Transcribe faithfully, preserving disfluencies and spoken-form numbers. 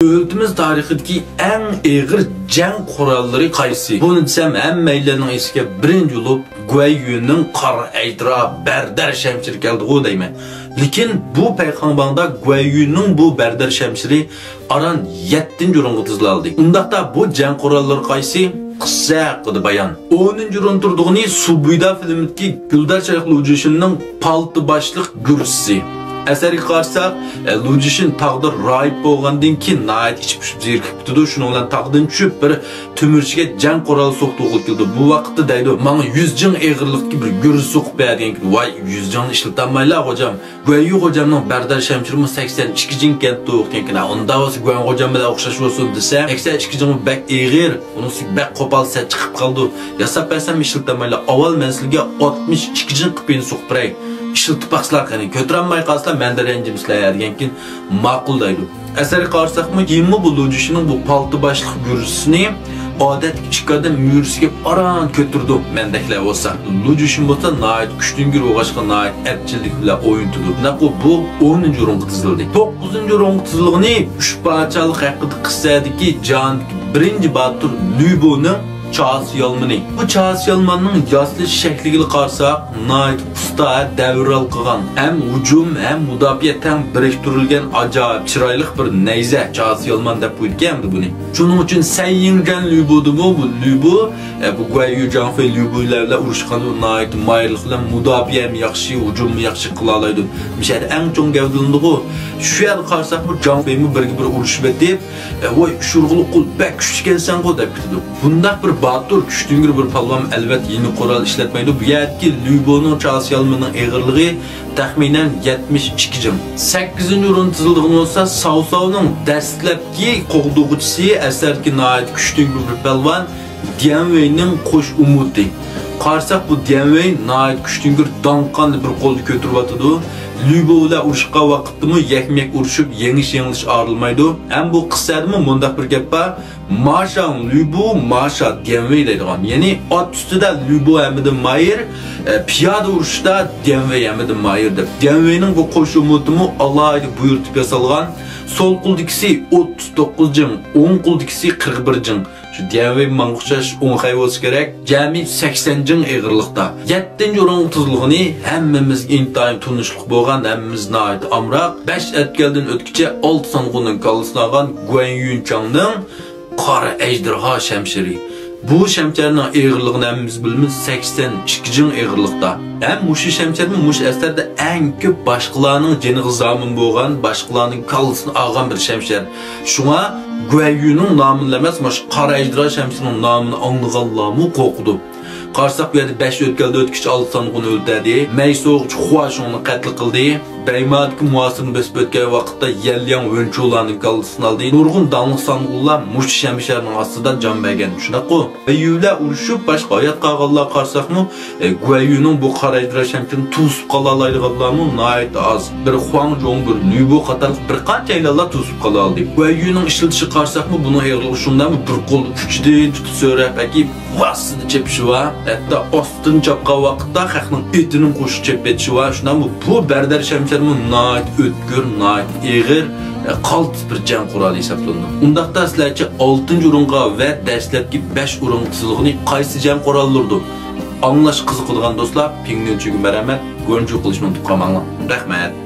دۆلىتىمىز تارىخىدىكى ئەڭ ئېغىر جەڭ قوراللىرى قايسى؟ بۇنى دېسەم، ھەممەيلەننىڭ ئېسىگە بىرىنچى بولۇپ گۇەييۈنىڭ قارا ئەجدىھا بەردەر شەمشىرى كەلدىغۇ دەيمەن. لېكىن بۇ پەيخاڭباڭدا گۇەييۈنىڭ بۇ بەردەر شەمشىرى ئاران يەتتىنچى ئورۇنغا تىزىلالدى. ئۇنداقتا بۇ جەڭ قوراللىرى قايسى؟ قىسسە ھەققىدە بايان. ئونىنچى ئورۇن تۇرىدىغىنى سۇبۇيدا فىلىمىدىكى گۈلدار شايخ لۇجۈشىننىڭ پالتا باشلىق گۈرزىسى. ئەسەرگە قارىساق، ئە، لۇجۈشىن تاغدا راھىب بولغاندىن كېيىن ناھايىتى ئىچى پۇشۇپ زېرىكىپ كېتىدۇ. شۇنىڭ بىلەن تاغدىن چۈشۈپ بىر تۆمۈرچىگە جەڭ قورالى سوقتۇرغىلى كېلىدۇ. بۇ ۋاقىتتا دەيدۇ، ماڭا يۈز جىڭ ئېغىرلىقتىكى بىر گۈرزە سوقۇپ بەر دېگەن. ۋاي، يۈز جىڭنى ئىشلىتەلمەيلا، خوجام. گۇەنيۈ خوجامنىڭ بەردار شەمشىرىمۇ سەكسەن ئىككى جىڭ ئىكەن دېگەن. ئۇنداق بولسا گۇەن خوجام بىلەن ئوخشاش بولسۇن دېسەم، سەكسەن ئىككى جىڭمۇ بەك ئېغىر، ئۇنىڭ ئۈستىگە بەك قوپال سەت چىقىپ قالىدۇ. ياساپ بەرسەم ئىشلىتەلمەيلا، ئاۋۋال مەن سىلەرگە ئاتمىش ئىككى جىڭ قىلىپ يەنە سوقۇپ بېرەي. ئىشلىتىپ باقسىلا قېنى، كۆتۈرەلمەي قالسىلا مەندىن رەنجىمىسىلەر دېگەنكىن، ماقۇل دەيدۇ. ئەسەرگە قارىساقمۇ، ھېلىمۇ بۇ لۇجۈشىنىڭ بۇ پالتا باشلىق گۈرزىسىنى ئادەتتىكى ئىككى ئادەم مۈرىسىگە ئاران كۆتۈرىدۇ مەندەكلەر بولسا. لۇجۈشىن بولسا ناھايىتى كۈچتۈڭگۈر بولغاچقا ناھايىتى ئەپچىللىك بىلەن ئوينىتىدۇ. شۇنداققۇ بۇ ئونىنچى ئورۇنغا تىزىلدى. توققۇزىنچى ئورۇنغا تىزىلغىنى ئۈچ پادىشاھلىق ھەققىدىكى قىسسەدىكى جاھاندىكى بىرىنچى باتۇر لۈبۇنىڭ چاسا يالمىنى. بۇ چاسا يالماننىڭ ياسىلىش شەكلىگىلا قارىساق، ناھايىتى ئۇستا، دەۋرال قىلغان، ھەم ھۇجۇم، ھەم مۇداپىئە تەڭ بىرىكتۈرۈلگەن ئاجايىپ چىرايلىق بىر نەيزە چاسا يالمان دەپ قويدىكەن ئەمدى بۇنى. شۇنىڭ ئۈچۈن سەن يىڭگەن لۈبۇدىمۇ بۇ لۈبۇ، ئە، بۇ گۇەييۈ جاڭفېي لۈبۇلار بىلەن ئۇرۇشقاندا ناھايىتى ماھىرلىق بىلەن مۇداپىئە ھەم ياخشى، ھۇجۇممۇ ياخشى قىلالايدۇ. مۇشۇ يەردە ئەڭ چوڭ گەۋدىلىنىدىغۇ. شۇ يەردە قارىساقمۇ جاڭفېيمۇ بىرگە بىر ئۇرۇشۇپ ئېتىپ، ئە، ۋاي، شۇرغۇلۇق قۇل، بەك كۈچلۈككەنسەنغۇ دەپ كېتىدۇ. بۇنداق بىر باتۇر، كۈچتۈڭگۈر بىر پالۋان ئەلۋەتتە يېنىك قورال ئىشلەتمەيدۇ. بۇ يەردىكى لۈبۇنىڭ چاسا يالمىنىنىڭ ئېغىرلىقى تەخمىنەن يەتمىش ئىككى جىڭ. سەككىزىنچى ئورۇن تىزىلىدىغىنى بولسا ساۋساۋنىڭ دەسلەپكى قوغدىغۇچىسى، ئەسەردىكى ناھايىتى كۈچتۈڭگۈر بىر پالۋان ديەنۋېينىڭ قوش ئۈمىدى. قارىساق، بۇ ديەنۋېي ناھايىتى كۈچتۈڭگۈر، داڭقاننى بىر قولدا كۆتۈرۈۋاتىدۇ. لۈبۇ بىلەن ئۇرۇشقان ۋاقىتتىمۇ يەكمۇ يەك ئۇرۇشۇپ، يېڭىش يېڭىلىش ئايرىلمايدۇ. ھەم بۇ قىسسەدىمۇ مۇنداق بىر گەپ بار، ماشاڭ لۈبۇ، ماشا ديەنۋېي دەيدىغان. يەنى ئات ئۈستىدە لۈبۇ ھەممىدىن ماھىر، ئە، پىيادە ئۇرۇشتا ديەنۋېي ھەممىدىن ماھىر دەپ. ديەنۋېينىڭ بۇ قوش ئۈمىدىمۇ ئالاھىدە بۇيرۇتۇپ ياسالغان. سول قولدىكىسى ئوتتۇز توققۇز جىڭ، ئوڭ قولدىكىسى قىرىق بىر جىڭ. شۇ ديەنۋېي ماڭا ئوخشاش ئوڭخەي بولسا كېرەك. جەمئىي سەكسەن جىڭ ئېغىرلىقتا. يەتتىنچى ئورۇنغا تىزىلغىنى ھەممىمىزگە ئىنتايىن تونۇشلۇق بولغان، ھەممىمىز ناھايىتى ئامراق، بەش ئەتكەلدىن ئۆتكۈچە ئالتە سانغۇنىڭ كاللىسىنى ئالغان گۇەن يۈنچاڭنىڭ قارا ئەجدىھا شەمشىرى. بۇ شەمشەرنىڭ ئېغىرلىقىنى ھەممىمىز بىلىمىز، سەكسەن ئىككى جىڭ ئېغىرلىقتا. ھەم مۇشۇ شەمشەرمۇ مۇشۇ ئەسەردە ئەڭ كۆپ باشقىلارنىڭ جېنىغا زامىن بولغان، باشقىلارنىڭ كاللىسىنى ئالغان بىر شەمشەر. شۇڭا گۇەييۈنىڭ نامىنى ئەمەس، مۇشۇ قارا ئەجدىھا شەمشىرىنىڭ نامىنى ئاڭلىغانلارمۇ قورقىدۇ. قارىساق، بۇ يەردە بەش ئۆتكەلدە ئۆتكۈچە ئالتە سانغۇن ئۆلتۈردى. مەيسوغۇچ خۇاشۇڭنى قەتل قىلدى. بەيمادىكى مۇھاسىرىنى بېسىپ ئۆتكەن ۋاقىتتا يەنلياڭ ۋېنچۇلارنىڭ كاللىسىنى ئالدى. نۇرغۇن داڭلىق سانغۇنلار مۇشۇ شەمشەرنىڭ ئاستىدا جان بەرگەن. شۇنداققۇ؟ گۇەييۈ بىلەن ئۇرۇشۇپ، باشقا ھايات قالغانلارغا قارىساقمۇ، ئە، گۇەييۈنىڭ بۇ قارا ئەجدىھا شەمشىرىنى توسۇپ قالالايدىغانلارمۇ ناھايىتى ئاز. بىر خۇاڭ جوڭ، بىر لۈبۇ قاتارلىق بىر قانچە ئەيلانلار توسۇپ قالالىدى. گۇەييۈنىڭ ئىشلىتىشىگە قارىساقمۇ، بۇنىڭ ئېغىرلىقى شۇنداقمۇ، بىر قولدا ئۇچىدىن تۇتۇپ سۆرەپ ئەكىپ، ۋاسسىدە چېپىشى بار. ھەتتا ئاستىدىن چاپقان ۋاقىتتا خەقنىڭ ئېتىنىمۇ قوشۇپ چېپىۋېتىشى بار. شۇنداقمۇ، بۇ بەردەر شەمشەرمۇ ناھايىتى ئۆتكۈر، ناھايىتى ئېغىر، ئە، قالتىس بىر جەڭ قورالى ھېسابلىنىدۇ. ئۇنداقتا سىلەرچە ئالتىنچى ئورۇنغا ۋە دەسلەپكى بەش ئورۇنغا تىزىلغىنى قايسى جەڭ قوراللىرىدۇر؟ ئاڭلاش قىزىقىدىغان دوستلار، پىڭنۈنچۈگە مەرھەمەت، گۇەنجۇ قىلىشنى ئۇنتۇپ قالماڭلار. رەھمەت.